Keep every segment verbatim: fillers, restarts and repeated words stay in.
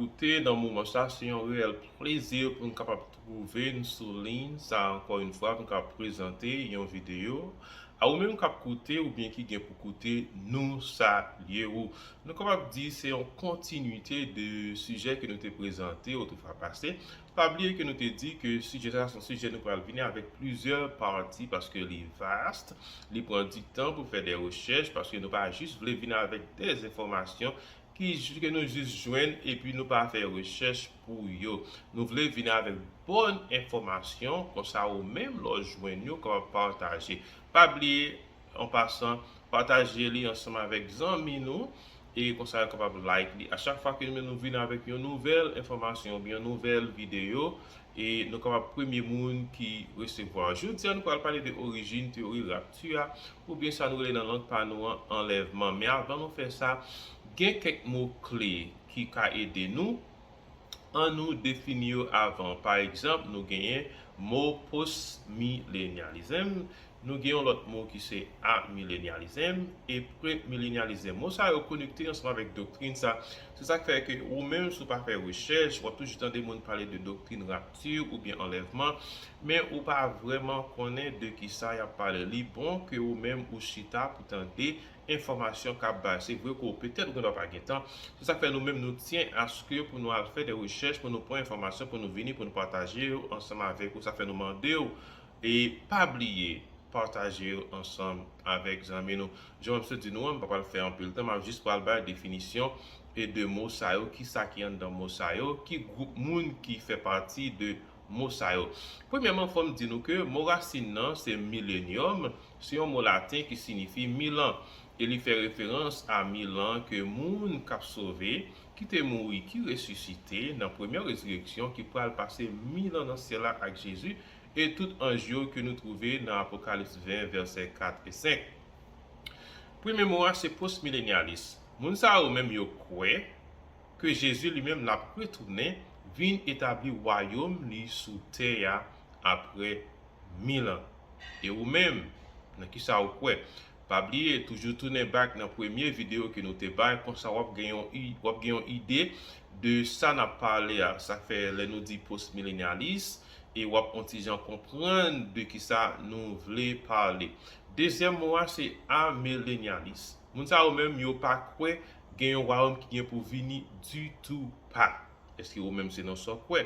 Koute nan moman sa, se yon reyèl plezi pou n kapab twouve n sou liy sa ankò yon fwa, pou n kapab prezante yon videyo a ou menm k ap koute oubyen ki gen pou koute nou. Salye ou. Nou kapab di se yon kontinite de sijè ke nou te prezante otrefwa pase. Pa bliye ke nou te di ke sijè sa se yon sijè nou pral vini avèk plizyè pati paske li vast, li pran di tan pou fè de rechèch paske nou pa jis vle vini avèk de enfòmasyon ki, ke nou jis jwenn epi nou pa fè rechèch pou yo. Nou vle vini avèk bòn enfòmasyon, konsa ou menm lè w jwenn yo, w kapab pataje. Pa bliye, an pasan, pataje li ansanm avèk zanmi nou, e konsa yo kapab like li. A chak fwa ke nou menm nou vini avèk yon nouvèl enfòmasyon oubyen yon nouvèl videyo, e nou kapab premye moun ki resevwa. Jodi a, nou pral pale de orijin teyori rapti a, oubyen sa nou rele nan lang pa nou an, anlèvman. Men avan nou fè sa, gen kèk mo kle ki ka ede nou. Ann nou defini yo avan. Pa egzanp, nou genyen mo postmilenyalizm, nou gen yon lòt mo ki se amilenyalizm e premilenyalizm. Mo sa yo konekte ansanm avèk doktrin sa. Se sa k fè ke ou menm, si w pa fè rechèch, w ap toujou tande moun pale de doktrin rapti oubyen anlèvman, men ou pa vrèman konnen de ki sa y ap pale. Li bon ke ou menm ou chita pou tande enfòmasyon k ap bay. Se vre ke w petèt ou gendwa pa gen tan. Se sa k fè nou menm nou tyen aske pou nou al fè de rechèch, pou nou pran enfòmasyon, pou nou vini, pou nou pataje yo ansanm avèk ou. Sa fè nou mande w, e pa bliye, pataje yo ansanm avèk zanmi nou. Jan m te di nou an, m pa pral fè anpil tan, m ap jis pral bay definisyon e de mo sa yo, ki sa ki anndan mo sa yo, ki gwoup moun ki fè pati de mo sa yo. Premyèman, fò m di nou ke mo rasin nan se millennium, se yon mo laten ki siyifi mil an, e li fè referans a mil an ke moun k ap sove, ki te mouri, ki resisite nan premyè rezireksyon, ki pral pase mil an nan syèl la ak Jezi e tout anj yo ke nou twouve nan Apokalips ven, vèsè kat e senk. Premye mo a se postmilenyalis. Moun sa yo menm yo kwè ke Jezi li menm l ap retounen vin etabli wayòm li sou tè a apre mil an. E ou menm, nan kisa ou kwè? Pa bliye, toujou tounen back nan premye videyo ke nou te bay, konsa w ap gen yon i-, w ap gen yon ide de sa n ap pale a. Sa fè lè nou di postmilenyalis, e w ap on ti jan konprann de kisa nou vle pale. Dezyèm mo a se amilenyalis. Moun sa yo menm yo pa kwè gen yon wayòm ki gen pou vini ditou pa. Èske ou menm se nan sa w kwè?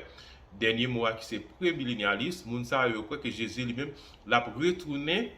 Dènye mo a ki se premilenyalis, moun sa yo kwè ke Jezi li menm l ap retounen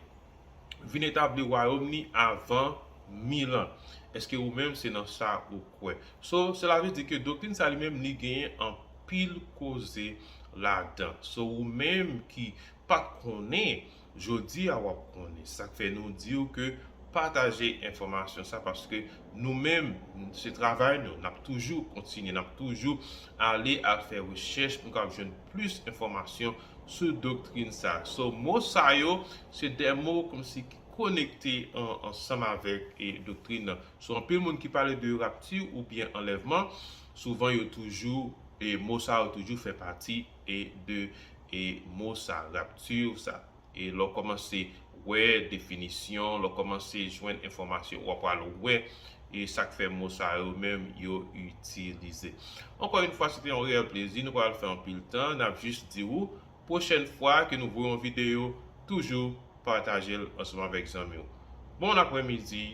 vin etabli wayòm li avan mil an. Èske ou menm se nan sa ou kwè? So, sela vle di ke doktrin sa li menm li genyen anpil koze ladan. So, ou menm ki pa t konnen, jodi a w ap konnen. Sa k fè nou di w ke pataje enfòmasyon sa, paske nou menm, se travay nou, n ap toujou kontinye, n ap toujou ale al fè rechèch pou n kapab jwenn plis enfòmasyon sou doktrin sa. So, mo sa yo, se de mo kòmsi ki konekte an-, ansanm avèk, e, doktrin nan. So, anpil moun ki pale de rapti oubyen anlèvman, souvan yo toujou, e, mo sa yo toujou fè pati, e, de, e, mo sa, rapti sa. E lè w kòmanse wè definisyon, lè w kòmanse jwenn enfòmasyon, w ap pral wè, e sa k fè mo sa yo menm yo itilize. Ankò yon fwa, se te yon reyèl plezi. Nou pral fè anpil tan. N ap jis di w, pwochèn fwa ke nou voye yon videyo, toujou pataje l ansanm avèk zanmi w. Bon aprèmidi.